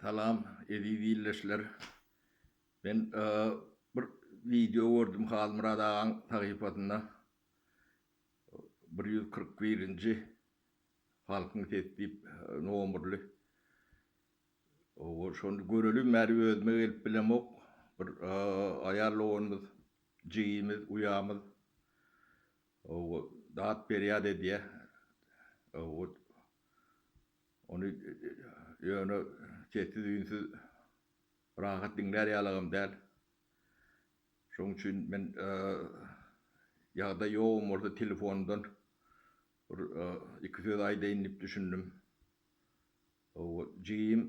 Salam eziz ildeşler. Men bir wideo gördüm Halmyrat agaň sahypasynda. 141-nji Halkyň sesi diýip nomerli. Owa şony görelim bäri özüme gelip bilemok. Bir aýal doganymyz, jigimiz, uýamyz owa dat perýat edýär. Owa Ony ýöne sessiz-üýnsüz rahat diňlär ýalagam däl. Şonuň üçin men ýagdaý ýogam bolsa telefondan bir iki söz aýdaýyn diýip düşündim. Jigim,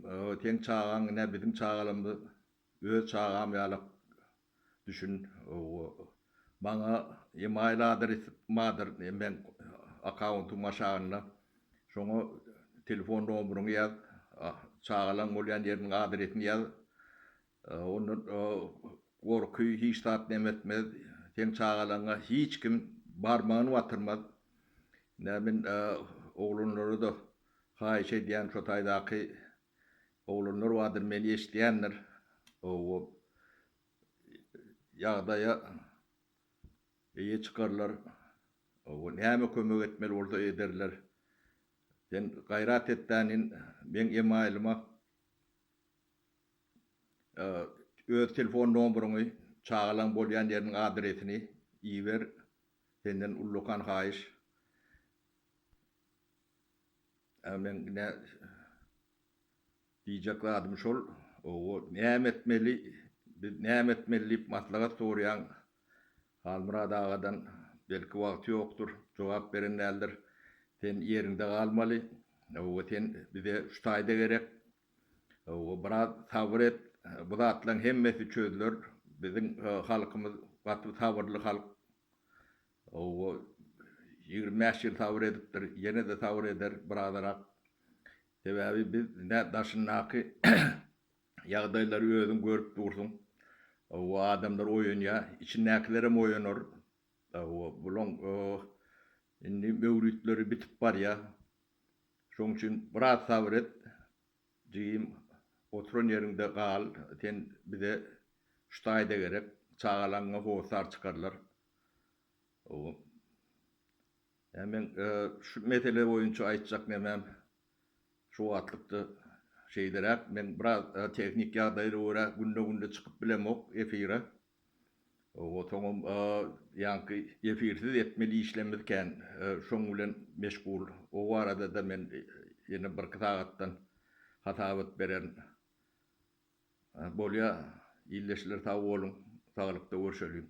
seň çagaň ine biziň çagalarymyz öz çagam ýalak Düşün, maňa email adresim bardyr, meň akkauntym aşagynda. Şoňa telefon nomeryňy ýaz, çagalaň bolýan ýeriniň adresini ýaz. Ondan gorky hiç zat neme etmez. Seň çagalaňa hiç kim barmagyny batyrmaz. Ine men oglanlara-da haýyş edýän şo taýdaky Oglanlar bardyr meni eşidýändir. Owo ýagdaýa eýe çykarlar. Owo näme kömek etmeli bolsa ederler. Sen gaýrat etdänin meň emaýlyma öz telefon nomeryňy, çagalaň bolýan ýeriniň adresini iber. Senden ullakan haýyş. Meň ine diýjek zadym şol, owo näme etmeli, biz näme etmeli diýip maslahat soraýaň Halmyrat agadan, belki wagty ýokdur, jogap beren däldir. Sen ýeriňde galmaly, owo sen bize şu taýda gerek, owo biraz sabyr et, bu zatlaryň hemmesi çözüler, biziň halkymyz gaty sabyrly halk, Hawa, 25 ýyl sabyr edipdir, ýene-de sabyr eder birazarak. Sebäbi biz nä daşyndaky ýagdaýlary özüň görüp dursuň. Hawa, adamlar oýanýar, içindäkilerem oýanar. Hawa, bulaň indi möwritleri bitip barýar. Şoň üçin biraz sabyr et. Jigim, oturan ýeriňde gal, sen bize şu taýda gerek, çagalaňňa hossar çykarlar. Hawa. Ýa meň şu mesele boýunça aýtjak nemäm şu wagtlykda şeýleräk, men biraz tehnik ýagdaýlara görä günde-günde çykyp bilemok efire. Hawa, soňam ýaňky efirsiz etmeli işlerimiz kän, şoň bilen meşgul. O barada-da men ýene birki sagatdan hasabat bererin. Bolýa, ildeşler sag boluň, saglykda görşeliň.